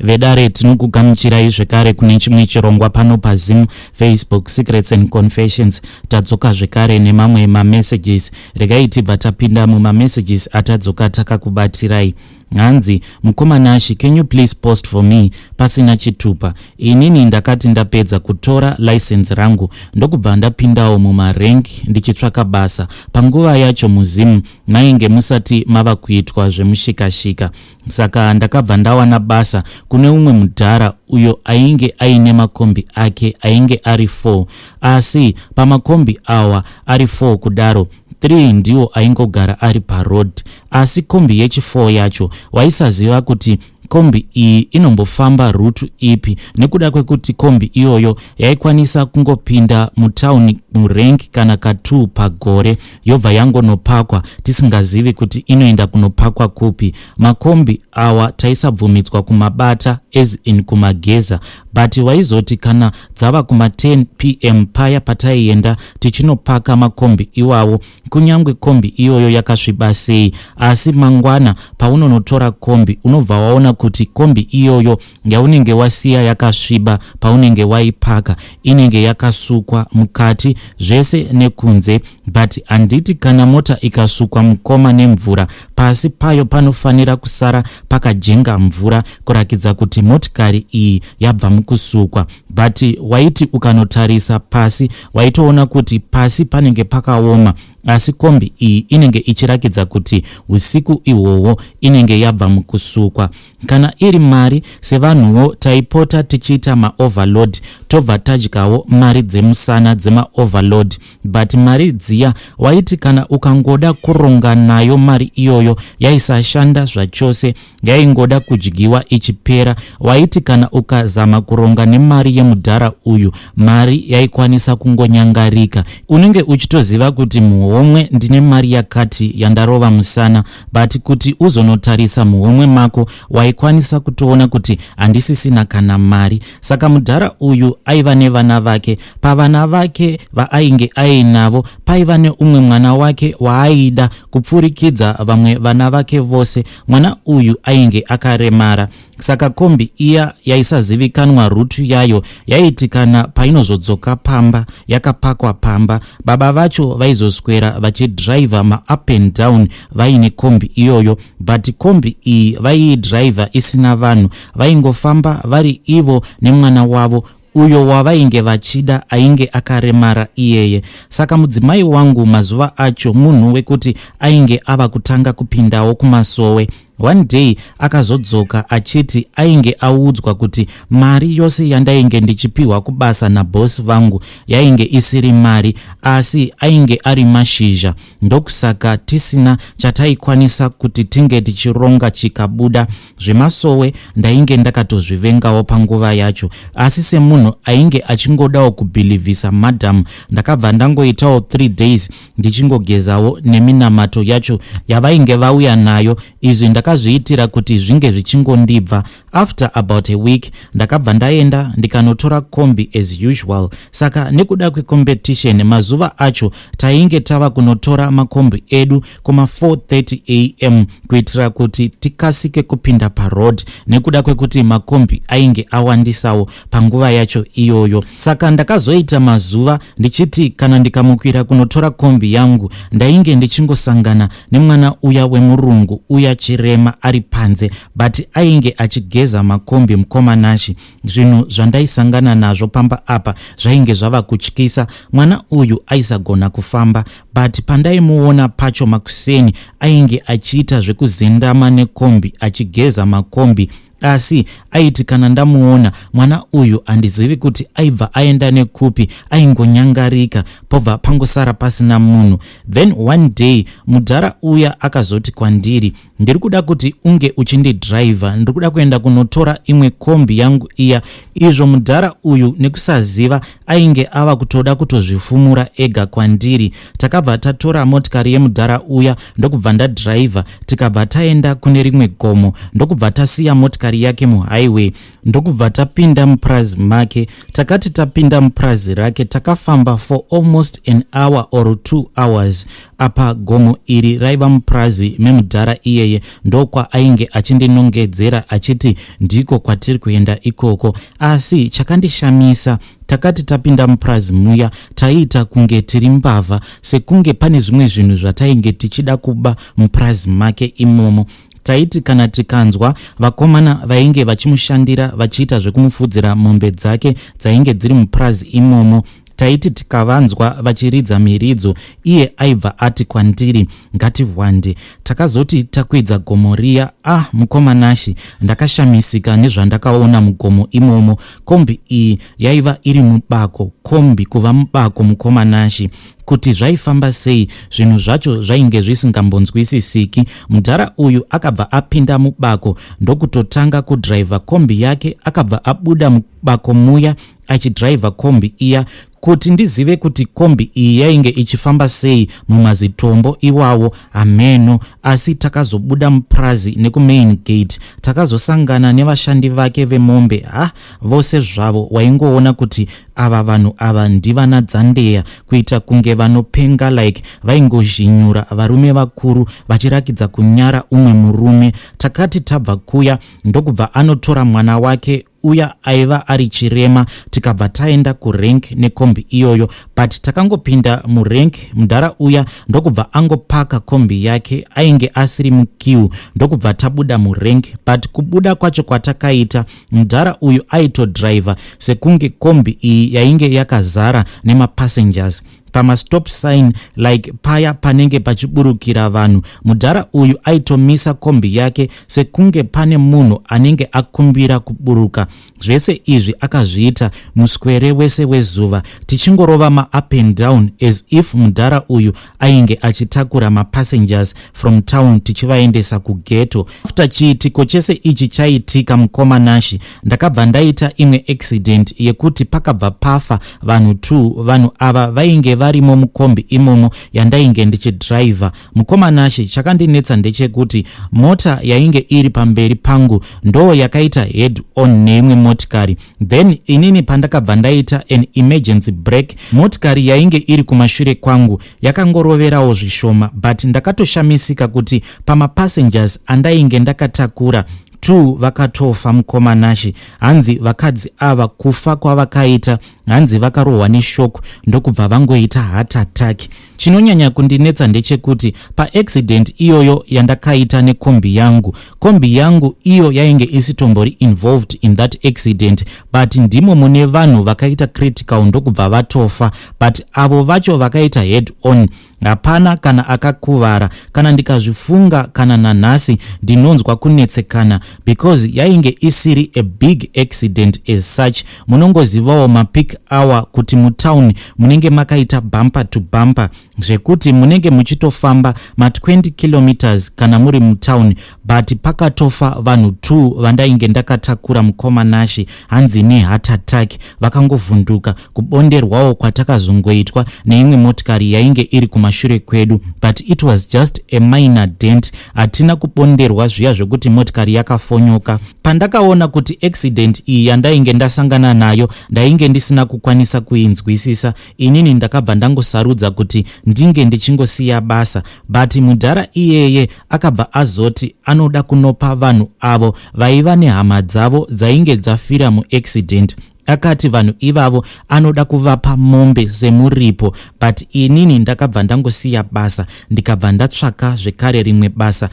Vedare, tinokugamuchirai zvekare kune chimwe chirongwa pano paZim Facebook Secrets and Confessions. Tadzoka zvekare nemamwe mamessages. Regai tibva tapinda mumamessages atadzoka takakubatirai. Hanzi, "Mukoma Nashi, can you please post for me pasina chitupa? Inini ndakati ndapedza kutora license rangu, ndokubva ndapindawo mumarank ndichitsvaka basa. Panguva yacho muZimu mainge musati mava kuitwa zvemushikashika, saka ndakabva ndawana basa kune umwe mudhara uyo ainge aine makombi ake ainge ari 4. Asi pamakombi awa ari 4 kudaro, 3 ndiwo aingogara ari paroad, asi kombi yechi4 yacho waisaziva kuti kombi iyi inombofamba route ipi, nekuda kwekuti kombi iyoyo yaikwanisa kungopinda mutauni murank kana ka2 pagore, yobva yangonopakwa tisingazivi kuti inoenda kunopakwa kupi. Makombi awa taisabvumidzwa kumabata, as in kumageza, but waizoti kana dzava kuma10 p.m. paya pataienda tichinopaka makombi iwawo, kunyange kombi iyoyo yakasviba sei, asi mangwana paunonotora kombi unobva waona kuti kombi iyoyo yaunenge wasiya yakasviba paunenge waipaka inenge yakasukwa mukati zvese nekunze. But handiti kana mota ikasukwa, mukoma, nemvura, pasi payo panofanira kusara pakajenga mvura kurakidza kuti motikari iyi yabva mukusukwa? But waiti ukanotarisa pasi, waitoona kuti pasi panenge pakaoma, asi kombi iyi inenge ichirakidza kuti usiku ihwohwo inenge yabva mukusukwa. Kana iri mari, sevanhuwo taipota tichiita maoverload, tobva tadyawo mari dzemusana dzemaoverload. But mari dziya waiti kana ukangoda kuronga nayo mari iyoyo, yaisashanda zvachose, yaingoda kudyiwa ichipera. Waiti kana ukazama kuronga nemari yemudhara uyu, mari yaikwanisa kungonyangarika. Unenge uchitoziva kuti muhomwe ndine mari yakati yandarova musana, but kuti uzonotarisa muhomwe mako, waikwanisa kutoona kuti handisisina kana mari. Saka mudhara uyu aiva nevana vake. Pavana vake vaainge ainavo, paiva neumwe mwana wake waaida kupfurikidza vamwe vana vake vose. Mwana uyu ainge akaremara. Saka kombi iya yaisazivikanwa route yayo, yaiti kana painozodzoka pamba yakapakwa pamba, baba vacho vaizoswera vachidhiraivha maup and down vaine kombi iyoyo. But kombi iyi vaiidhiraivha isina vanhu, vaingofamba vari ivo nemwana wavo uyo wavainge vachida, ainge akaremara iyeye. Saka mudzimai wangu mazuva acho munhu wekuti ainge ava kutanga kupindawo kumasowe. One day akazodzoka achiti ainge audzwa kuti mari yose yandainge ndichipiwa kubasa nabhosi vangu yainge isiri mari, asi ainge ari mashizha. Ndokusaka tisina chataikwanisa kuti tinge tichironga chikabuda. Zvemasowe ndainge ndakatozvivengawo panguva yacho, asi semunhu ainge achingodawo kubhilivhisa madhamu, ndakabva ndangoitawo 3 days ndichingogezawo neminamato yacho yavainge vauya nayo. Izvi ndakazviitira kuti zvinge zvichingondibva. After about a week ndakabva ndaenda ndikanotora kombi as usual. Saka nekuda kwecompetition, mazuva acho tainge tava kunotora makombi edu kuma4:30 am kuitira kuti tikasike kupinda paroad, nekuda kwekuti makombi ainge awandisawo panguva yacho iyoyo. Saka ndakazoita mazuva ndichiti kana ndikamukira kunotora kombi yangu, ndainge ndichingosangana nemwana uya wemurungu uya chirema ari panze, but ainge achigeza makombi. Mukoma Nashi, zvinhu zvandaisangana nazvo pamba apa zvainge zvava kutyisa. Mwana uyu aisagona kufamba, but pandaimuona pacho makuseni, ainge achiita zvekuzendama nekombi achigeza makombi. Asi aiti kana ndamuona mwana uyu, handizivi kuti aibva aenda nekupi, aingonyangarika, pobva pangosara pasina munhu. Then one day mudhara uya akazoti kwandiri, "Ndiri kuda kuti unge uchindidhiraivha, ndiri kuda kuenda kunotora imwe kombi yangu iya." Izvo mudhara uyu nekusaziva ainge ava kutoda kutozvifumura ega kwandiri. Takabva tatora motikari yemudhara uya, ndokubva ndadhiraivha, tikabva taenda kune rimwe gomo, ndokubva tasiya motikari yake muhighway. Ndokubva tapinda mupurazi make. Takati tapinda mupurazi rake, takafamba for almost an hour or 2 hours. Apa gomo iri raiva mupurazi memudhara iyeye, ndokwaainge achindinongedzera achiti ndiko kwatiri kuenda ikoko. Asi chakandishamisa, takati tapinda mupurazi muya, taiita kunge tiri mbavha, sekunge pane zvimwe zvinhu zvatainge tichida kuba mupurazi make imomo. Taiti kana tikanzwa vakomana vainge vachimushandira vachiita zvekumufudzira mombe dzake dzainge dziri mupurazi imomo, taiti tikavanzwa vachiridza miridzo, iye aibva ati kwandiri, "Ngatihwande." Takazoti takwidza gomo riya, ah, mukoma Nashi, ndakashamisika nezvandakaona mugomo imomo. Kombi iyi yaiva iri mubako. Kombi kuva mubako, mukoma Nashi, kuti zvaifamba sei? Zvinhu zvacho zvainge zvisingambonzwisisiki. Mudhara uyu akabva apinda mubako, ndokutotanga kudhiraivha kombi yake. Akabva abuda mubako muya achidhiraivha kombi iya. Kuti ndizive kuti kombi iyi yainge ichifamba sei mumazitombo iwawo, hameno. Asi takazobuda mupurazi nekumain gate, takazosangana nevashandi vake vemombe. Ha, vose zvavo waingoona kuti ava vanhu ava ndivana dzandeya, kuita kunge vanopenga, like vaingozhinyura varume vakuru vachirakidza kunyara umwe murume. Takati tabva kuya, ndokubva anotora mwana wake uya aiva ari chirema, tikabva taenda kurank nekombi iyoyo. But takangopinda murank, mudhara uya ndokubva angopaka kombi yake, ainge asiri muqueue, ndokubva tabuda murank. But kubuda kwacho kwatakaita, mudhara uyu aitodhiraivha sekunge kombi iyi yainge yakazara nemapassengers. Pamastop sign, like paya panenge pachiburukira vanhu, mudhara uyu aitomisa kombi yake sekunge pane munhu anenge akumbira kuburuka. Zvese izvi akazviita muswere wese wezuva, tichingorova maup and down as if mudhara uyu ainge achitakura mapassengers from town tichivaendesa kughetto. After chiitiko chese ichi chaitika, mukoma Nashi, ndakabva ndaita imwe accident yekuti pakabva pafa vanhu 2. Vanhu ava vainge varimo mukombi imomo yandainge ndichidhiraivha. Mukoma Nashi, chakandinetsa ndechekuti mota yainge iri pamberi pangu ndo yakaita head on neimwe motikari. Then inini pandakabva ndaita an emergency break, motikari yainge iri kumashure kwangu yakangoroverawo zvishoma. But ndakatoshamisika kuti pamapassengers andainge ndakatakura, 2 vakatofa. Mukoma Nashi, hanzi vakadzi ava kufa kwavakaita, hanzi vakarohwa neshock, ndokubva vangoita heart attack. Chinonyanya kundinetsa ndechekuti paaccident iyoyo yandakaita nekombi yangu, kombi yangu iyo yainge isitombori involved in that accident, but ndimo mune vanhu vakaita critical, ndokubva vatofa. But avo vacho vakaita head on, hapana kana akakuvara. Kana ndikazvifunga kana nanhasi, ndinonzwa kunetsekana because yainge isiri a big accident as such. Munongozivawo mapeak hour kuti mutown munenge makaita bumper to bumper, zvekuti munenge muchitofamba ma20 kilometers kana muri mutown. But pakatofa vanhu 2 vandainge ndakatakura, mukoma Nashi, hanzi neheart attack, vakangovhunduka kubonderwawo kwatakazongoitwa neimwe motikari yainge iri kumashure kwedu. But it was just a minor dent, hatina kubonderwa zviya zvekuti motikari yakafonyoka. Pandakaona kuti accident iyi yandainge ndasangana nayo ndainge ndisina kukwanisa kuinzwisisa, inini ndakabva ndangosarudza kuti ndinge ndichingosiya basa. But mudhara iyeye akabva azoti anoda kunopa vanhu avo vaiva nehama dzavo dzainge dzafira muaccident. Akati vanhu ivavo anoda kuvapa mombe semuripo. But inini ndakabva ndangosiya basa, ndikabva ndatsvaka zvekare rimwe basa.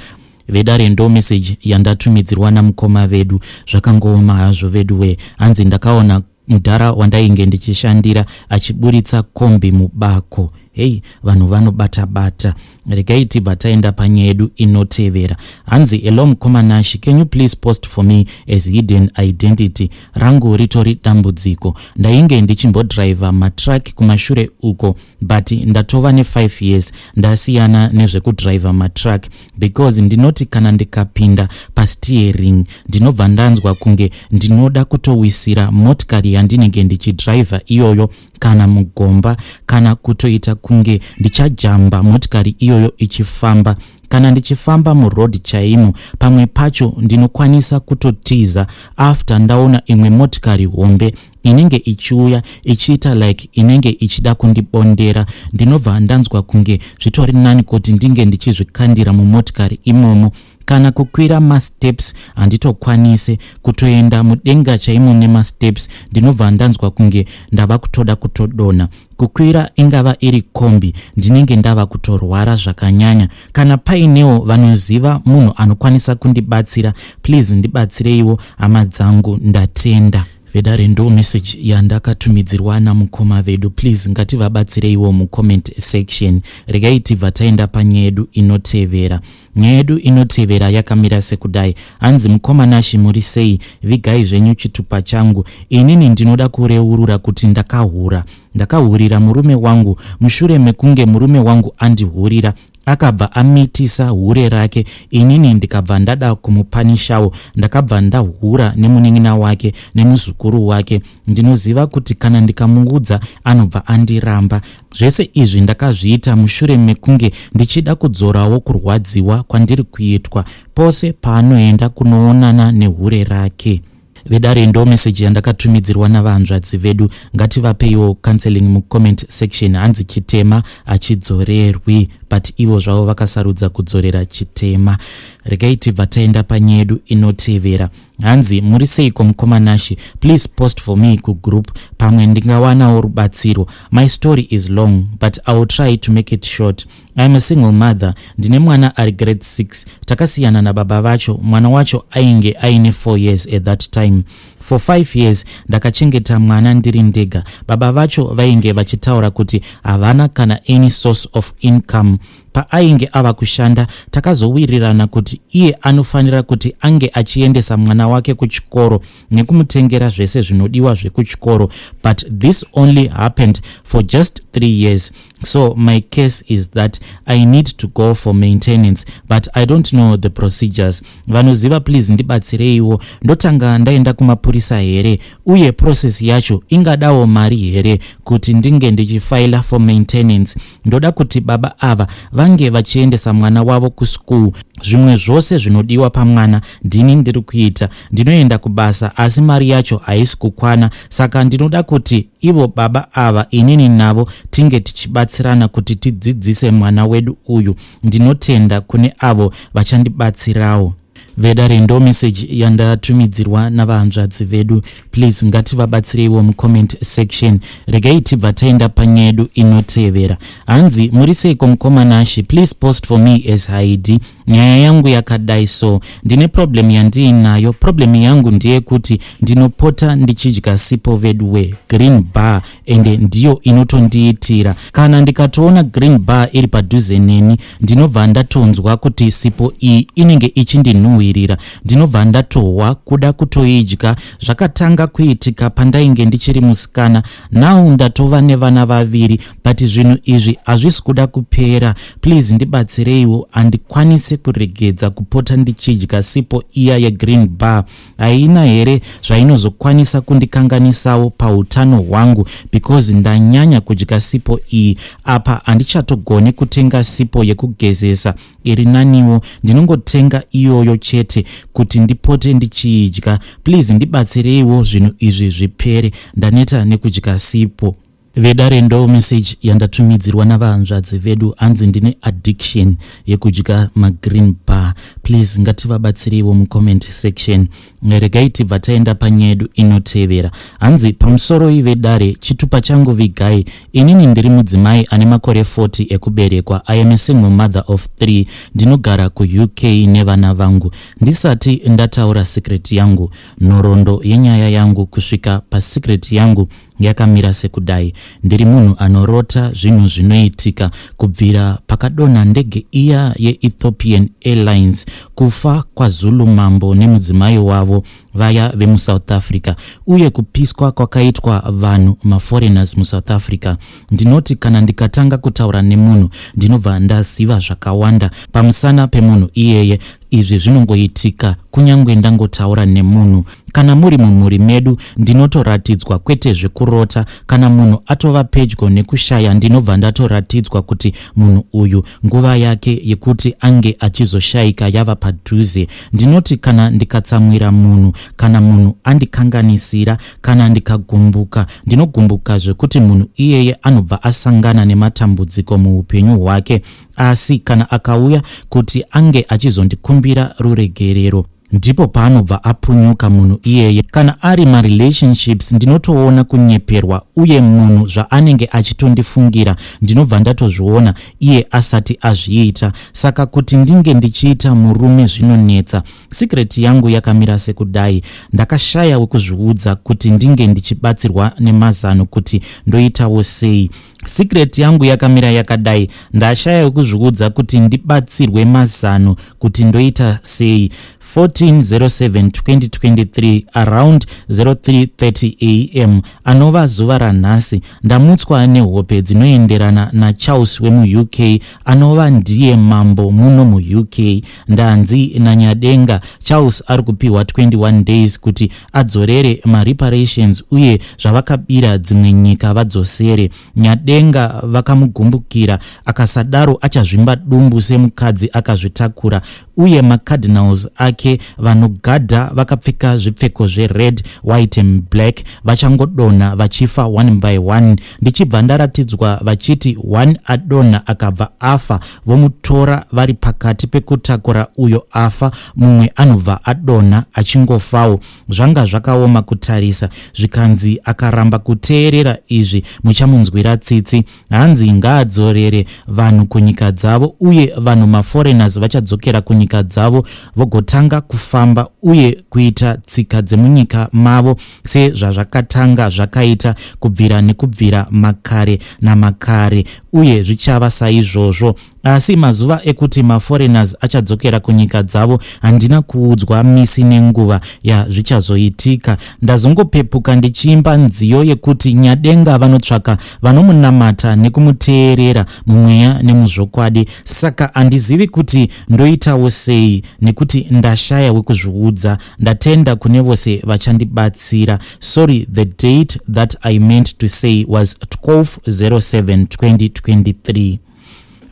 Vedare, ndo meseji yandatumidzirwa namukoma vedu. Zvakangooma hazvo vedu we. Hanzi ndakaona mudhara wandainge ndichishandira achiburitsa kombi mubako. Hei, vanhu vanobata bata. Regai tibva taenda panyaya yedu inotevera. Hanzi, "Hello mukoma Nashi, can you please post for me as hidden identity? Rangu ritori dambudziko. Ndainge ndichimbodhiraivha matruck kumashure uko, but ndatova ne5 years ndasiyana nezvekudhiraivha matruck because ndinoti kana ndikapinda pasteering, ndinobva ndanzwa kunge ndinoda kutowisira motikari yandinenge ndichidhiraivha iyoyo kana mugomba, kana kutoita kunge ndichajamba motikari iyoyo ichifamba. Kana ndichifamba muroad chaimo, pamwe pacho ndinokwanisa kutotiza after ndaona imwe motikari hombe inenge ichiuya ichiita like inenge ichida kundibondera. Ndinobva ndanzwa kunge zvitori nani kuti ndinge ndichizvikandira mumotikari imomo. Kana kukwira masteps handitokwanise, kutoenda mudenga chaimo nemasteps ndinobva ndanzwa kunge ndava kutoda kutodonha. Kukwira ingava iri kombi, ndinenge ndava kutorwara zvakanyanya. Kana painewo vanoziva munhu anokwanisa kundibatsira, please ndibatsireiwo hama dzangu, ndatenda. Vedare, ndo message yandakatumidzirwa namukoma vedu. Please ngativabatsireiwo mucomment section. Regai tibva taenda panyaya yedu inotevera. Nyaya yedu inotevera yakamira sekudai. Hanzi, "Mukoma Nashi, muri sei? Vigai zvenyu chitupa changu. Inini ndinoda kureurura kuti ndakahura, ndakahurira murume wangu. Mushure mekunge murume wangu andihurira, akabva amitisa hure rake. Inini ndikabva ndada kumupanishawo, ndakabva ndahura nemunin'ina wake nemuzukuru wake. Ndinoziva kuti kana ndikamuudza anobva andiramba. Zvese izvi ndakazviita mushure mekunge ndichida kudzorawo kurwadziwa kwandiri kuitwa pose paanoenda kunoonana nehure rake." Vedare, ndo meseji yandakatumidzirwa navahanzvadzi vedu. Ngativapeiwo counseling mucomment section. Hanzi chitema hachidzorerwi, but ivo zvavo vakasarudza kudzorera chitema. Regai tibva taenda panyaya yedu inotevera. Hanzi, "Muri seiko mukoma Nashi? Please post for me kugroup, pamwe ndingawanawo rubatsiro. My story is long, but I will try to make it short. I am a single mother. Ndine mwana ari grade 6. Takasiyana nababa vacho mwana wacho ainge aine 4 years at that time. For 5 years ndakachengeta mwana ndiri ndega. Baba vacho vainge vachitaura kuti havana kana any source of income. Paainge ava kushanda, takazowirirana kuti iye anofanira kuti ange achiendesa mwana wake kuchikoro nekumutengera zvese zvinodiwa zvekuchikoro, but this only happened for just 3 years. So my case is that I need to go for maintenance, but I don't know the procedures. Vanoziva, please ndibatsireiwo. Ndotanga ndaenda kumapurisa here? Uye process yacho ingadawo mari here kuti ndinge ndichifaila for maintenance? Ndoda kuti baba ava vange vachiendesa mwana wavo kuschool. Zvimwe zvose zvinodiwa pamwana ndini ndiri kuita. Ndinoenda kubasa, asi mari yacho haisi kukwana, saka ndinoda kuti ivo baba ava, inini navo tinge tichibatsirana kuti tidzidzise mwana wedu uyu. Ndinotenda kune avo vachandibatsirawo." Vedare, ndo meseji yandatumidzirwa navahanzvadzi vedu. Please ngativabatsireiwo mucomment section. Regai tibva taenda panyaya yedu inotevera. Hanzi, "Muri seiko mukoma Nashi? Please post for me as Haidi. Nyaya yangu yakadai so, ndine problem yandiinayo. Problem yangu ndeyekuti ndinopota ndichidya sipo veduwe, Green Bar, ende ndiyo inotondiitira. Kana ndikatoona Green Bar iri padhuze neni, ndinobva ndatonzwa kuti sipo iyi inenge ichindinuhwirira, ndinobva ndatohwa kuda kutoidya. Zvakatanga kuitika pandainge ndichiri musikana. Now ndatova nevana vaviri, but zvinhu izvi hazvisi kuda kupera. Please ndibatsireiwo, handikwanisi kuregedza kupota ndichidya sipo iya yeGreen Bar. Haina here zvainozokwanisa kundikanganisawo pautano hwangu, because ndanyanya kudya sipo iyi? Apa handichatogoni kutenga sipo yekugezesa iri naniwo, ndinongotenga iyoyo chete kuti ndipote ndichiidya. Please ndibatsireiwo zvinhu izvi zvipere, ndaneta nekudya sipo." Vedare, ndo message yandatumidzirwa navahanzvadzi vedu. Hanzi ndine addiction yekudya maGreen Bar. Please ngativabatsireiwo mucomment section. Regai tibva taenda panyaya yedu inotevera. Hanzi, "Pamusoroi vedare, chitupa changu vigai. Inini ndiri mudzimai ane makore 40 ekuberekwa. I am a single mother of 3. Ndinogara kuUK nevana vangu. Ndisati ndataura secret yangu, nhoroondo yenyaya yangu kusvika pasecret yangu yakamira sekudai. Ndiri munhu anorota zvinhu zvinoitika kubvira pakadonha ndege iya yeEthiopian Airlines, kufa kwaZulu mambo nemudzimai wavo vaya vemuSouth Africa, uye kupiswa kwakaitwa vanhu maforeigners muSouth Africa. Ndinoti kana ndikatanga kutaura nemunhu, ndinobva ndaziva zvakawanda pamusana pemunhu iyeye. Izvi zvinongoitika kunyange ndangotaura nemunhu. Kana muri mumhuri medu ndinotoratidzwa kwete zvekurota. Kana munhu atova pedyo nekushaya ndinobva ndatoratidzwa kuti munhu uyu nguva yake yekuti ange achizoshaika yava padhuze. Ndinoti kana ndikatsamwira munhu, kana munhu andikanganisira, kana ndikagumbuka, ndinogumbuka zvekuti munhu iyeye anobva asangana nematambudziko muupenyu hwake. Asi kana akauya kuti ange achizondikumbira ruregerero, ndipo paanobva apunyuka munhu iyeye. Kana ari marelationships, ndinotoona kunyeperwa uye munhu zvaanenge achitondifungira ndinobva ndatozviona iye asati azviita. Saka kuti ndinge ndichiita murume zvinonetsa. Secret yangu yakamira sekudai: ndakashaya wekuzviudza kuti ndinge ndichibatsirwa nemazano kuti ndoitawo sei. Secret yangu yakamira yakadai: ndashaya wekuzviudza kuti ndibatsirwe mazano kuti ndoita sei. 14/07/2023 around 03:30 am, anova zuva ranhasi, ndamutswa nehope dzinoenderana naCharles wemuUK, anova ndiye mambo muno muUK. Ndanzi naNyadenga Charles ari kupiwa 21 days kuti adzorere mareparations uye zvavakabira dzimwe nyika vadzosere. Nyadenga vakamugumbukira, akasadaro achazvimba dumbu semukadzi akazvitakura. Uye macardinals ake vanogadha vakapfeka zvipfeko zvered, white and black vachangodonha vachifa one by one. Ndichibva ndaratidzwa vachiti one adonha akabva afa, vomutora. Vari pakati pekutakura uyo afa, mumwe anobva adonha achingofawo. Zvanga zvakaoma kutarisa. Zvikanzi akaramba kuteerera izvi muchamunzwira tsitsi. Hanzi ngaadzorere vanhu kunyika dzavo, uye vanhu maforeigners vachadzokera kunyika dzavo vogotanga kufamba uye kuita tsika dzemunyika mavo sezvazvakatanga zvakaita kubvira nekubvira makare namakare, uye zvichava saizvozvo. Asi mazuva ekuti maforeigners achadzokera kunyika dzavo handina kuudzwa misi nenguva yazvichazoitika. Ndazongopepuka ndichiimba nziyo yekuti Nyadenga vanotsvaka vanomunamata nekumuteerera mumweya nemuzvokwadi. Saka handizivi kuti ndoitawo sei nekuti ndashaya wekuzviudza. Ndatenda kune vose vachandibatsira. Sorry, the date that I meant to say was 12/07 2023.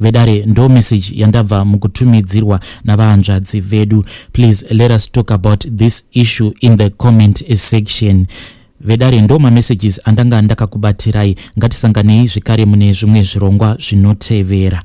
Vedare, ndo message yandabva mukutumidzirwa navahanzvadzi vedu. Please let us talk about this issue in the comment section. Vedare, ndo mamessages andanga ndakakubatirai. Ngatisanganei zvekare mune zvimwe zvirongwa zvinotevera.